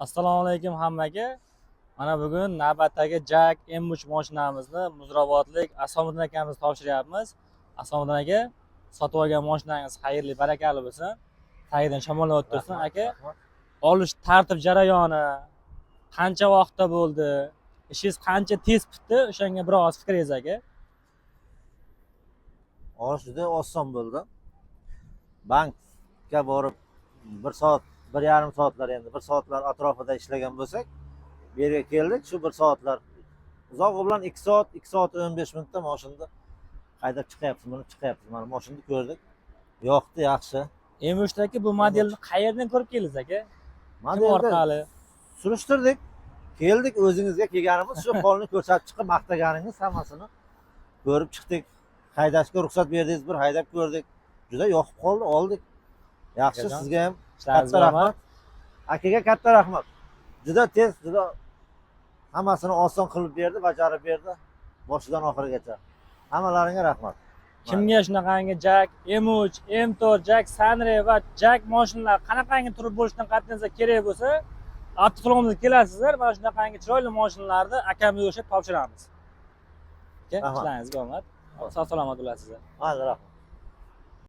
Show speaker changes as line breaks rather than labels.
Assalomu alaykum hammaga. Mana bugun navbatdagi JAC M3 mashinamizni muzrabotlik Asomiddin akamizga topshiryapmiz. Asomiddin aka, sotib olgan mashinangiz xayrli, barakali bo'lsin. Tagidan shamollab tursin, aka. Olish tartib jarayoni qancha vaqtda bo'ldi? Ishingiz qancha tez bitdi? O'shanga biroz fikringiz, aka.
Olish juda oson bo'ldi. Bankka borib 1 soat, 1,5 soatlar, endi 1 soatlar atrofida ishlagan bo'lsak, bu yerga keldik. Shu 1 soatlar, uzog'i bilan 2 soat, 2 soat 15 minutda moshinani haydab chiqyapmiz, minib chiqyapmiz. Mana, moshinani ko'rdik, yoqdi, yaxshi.
M3dagi bu modelni qayerdan ko'rib keldingiz, aka? Kim
Modelda
orqali?
Surishtirdik, keldik. O'zingizga kelganimiz shu holni ko'rsatib chiqib maqtaganingiz, hammasini ko'rib chiqdik. Haydashga ruxsat berdingiz, bir haydab ko'rdik, juda yoqib qoldi, oldik. Yaxshi.
Akajon,
Sizga ham
ishlaringizga
katta
omad.
rahmat, akaga katta rahmat. Juda tez, juda hammasini oson qilib berdi, bajarib berdi boshidan oxirigacha. Hammalaringga rahmat.
Kimga shunaqangi JAC M3, M4, JAC Sunray va JAC mashinalar qanaqangi turi bo'lishidan qat'iy nazar kerak bo'lsa, avtosalonimizga kelasizlar, mana shunaqangi chiroyli mashinalarni akamizga o'xshab topshiramiz. Aka,
Rahmat.
ishlaringizga omad. Sog' salomat bo'lasizlar.
Mayli, rahmat.